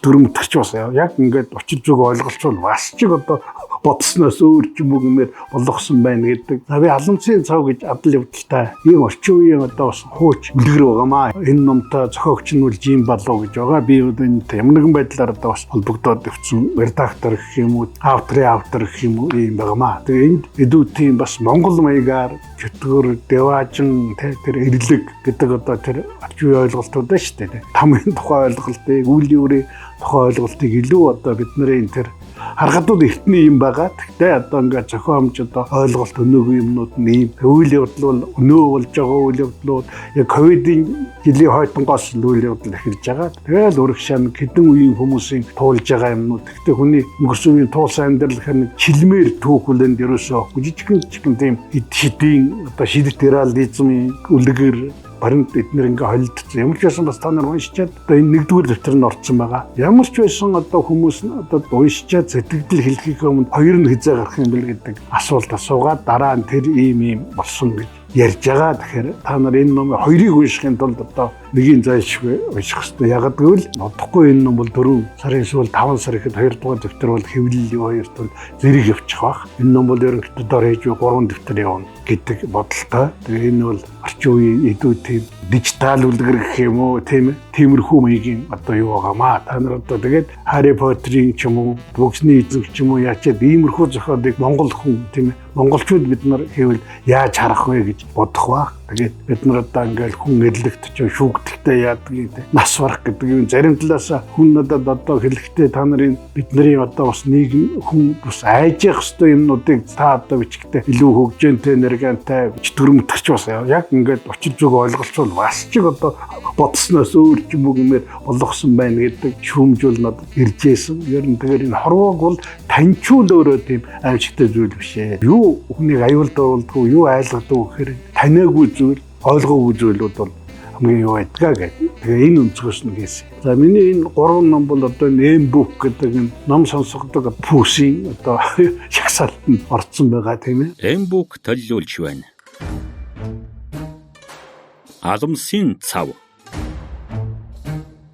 Чөтгөр мөтгч бас яг ингээд учир зүг ойлголцвол бас чиг одоо бодсноос өөр ч юм уу гэмээр болгосон байна гэдэг. За би Аламсын цав гэж адал явдалтай ийм орчин үеийн одоо бас хууч үлгэр байгаамаа. Энэ номтой зохиогч нь бол Жим Балуу гэж байгаа. Би одоо энэ ямар нэгэн байдлаар одоо бас холбогдоод явцсан редактор гэх юм уу, авторын автор гэх юм уу ийм байгаамаа. Тэгээ энд илүү тийм бас Монгол маягаар чөтгөр, деваажин, тэр эрлэг гэдэг одоо тэр орчин үеийн ойлголтууд байна шүү дээ. Тамын тухай ойлголтыг, үйл үрийн тухай ойлголтыг илүү одоо бидний энэ тэр харгадууд эртний юм байгаа. Тэгтээ одоо ингээд зохиомж одоо ойлголт өнөөгийн юмнууд нь ийм үйл явдал бол өнөө болж байгаа үйл явдлууд яг ковидын жилийн хойтонгоос л үйл явдал эхэлж байгаа. Тэгэл урагшаа хэдэн үеийн хүмүүсийн туулж байгаа юмнууд. Тэгтээ хүний өнгөрсөн үеийн туулсан амьдрал гэхэр нэг чилмээр түүх хүлээнд ерөөсөө жижигхэн жижигхэн тийм шидийн одоо шидэт реализмын үлгэр баримт эднэр ингээ холилдсон. Ямар ч байсан бас та нар уншичаад одоо энэ нэгдүгээр дэвтэр нь орсон байгаа. Ямар ч байсан одоо хүмүүс нь одоо уншичаад сэтгэгдэл хэлэхийнхээ өмнө хоёр нь хизээ гарах юм бэл гэдэг асуулт асуугаад дараа нь тэр ийм ийм болсон гэж ярьж байгаа. Тэгэхээр та нар энэ номын хоёрыг уншихын тулд одоо нэгийн зайлшгүй унших хэрэгтэй. Яг гэвэл удахгүй энэ ном бол 4 сарын сүүл 5 сар ихэд 2 дугаар дэвтэр бол хэвлэл юу хоёр тул зэрэг явчих бах. Энэ ном бол ерөнхийдөө дор хаяж 3 дэвтэр явна гэдэг бодолтой. Тэгээ энэ бол орчин үеийн илүү тийм дижитал үлгэр гэх юм уу тийм ээ. Тиймэрхүү маягийн одоо юу байгаамаа. Та нар одоо тэгээд Харри Поттерын ч юм уу, Бөгсний эзэн ч юм уу яачаад иймэрхүү зохиолыг монгол хүн тийм ээ. Монголчууд бид нар хийвэл яаж харах вэ гэж бодох байх. Тэгээд бид нар одоо ингээл хүн эрлэгт ч шүүгдэлтэй яадаг юм те. Нас барах гэдэг юм зарим талаас хүн надад одоо хэлэхдээ та нарын бидний одоо бас нийгэм хүн бас айж явах ёстой юмнуудыг та одоо бичгтээ илүү хөгжөөнтэй энергиантай чөтгөр мөтгч бас яг ингээд учир зүг ойлголцвол бас чиг одоо бодсноос өөр ч юм уу гэмээр болгосон байна гэдэг шүүмжүүл надад иржээсэн. Ер нь тэгэхээр энэ хорвоог бол таньчуул өөрөө тийм аимшигтай зүйл биш ээ. Юу хүнийг аюулд оруулдаггүй, юу айлгадаг гэхээр таниагүй зүйл, ойлгоогүй зүйлүүд бол хамгийн юу байдгаа гэдэг. Тэгээ энэ өнцгөөс нь хийсэн. За миний энэ гурван ном бол одоо энэ M-book гэдэг энэ ном сонсгодог пүүсийн одоо жагсаалтанд орцсон байгаа тийм ээ. M-book төлөвлөж байна. Аламсын цав.